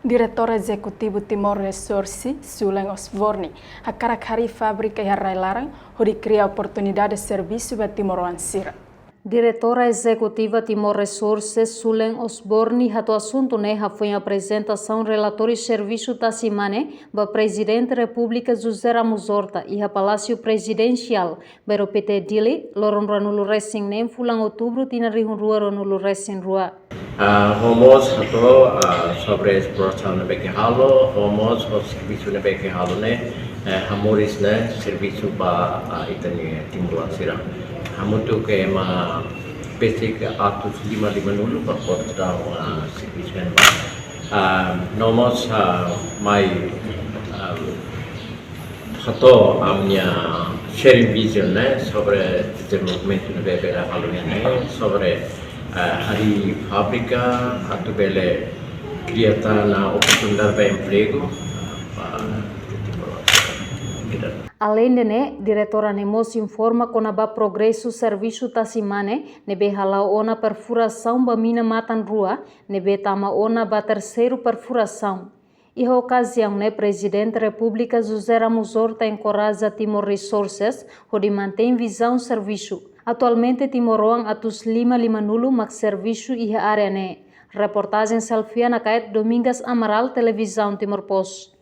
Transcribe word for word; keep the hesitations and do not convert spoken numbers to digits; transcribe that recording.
Diretór Ezekutivu Timor Resources, Sulen Osborne, hakarak harii fábrika iha rai-laran hodi kria oportunidade servisu ba timoroan sira. Diretora Ezekutiva Timor Resources, Sulen Osborne, hato'o asuntu ne'e hafoin aprezentasaun relatóriu servisu tasi mane ba Prezidente Repúblika José Ramos Horta iha Palásiu Prezidensiál, Bairro Pité, Dili, loron ruanulu-resin-neen fulan Outubru tinan rihun rua ruanulu-resin-rua. Ah, ho mós hato'o, ah, sobre esplorasaun ne'ebé ke halo, ho mós ho servisu ne'ebé ke halo ne'e, eh, hamoris ne'e servisu ba, ah, ita-nia timoroan sira. Hamutuk ema besik atus lima limanulu ba porta, ah, servisu ne'ebá. Ah, no mós, ah, mai, ah, hato'o ami-nia sharing vision ne'e sobre dezenvolvimentu ne'ebé bele halo iha ne'e, sobre, eh, harii fábrika atu bele kria tan oportunidade ba empregu, eh, ba Timor. Aleinde ne'e, diretora ne'e mós informa kona-ba progresu servisu tasi mane ne'ebé hala'o ona perfurasaun ba mina matan rua ne'ebé tama ona ba terseiru perfurasaun. Iha okaziaun ne'e, Prezidente Repúblika José Ramos Horta enkoraja Timor Resources hodi mantein vizaun servisu. Atualmente, timoroan atus lima limanulu mak servisu iha área ne'e. Reportajen Selfiana Kait, Domingas Amaral, Televizaun Timor Post.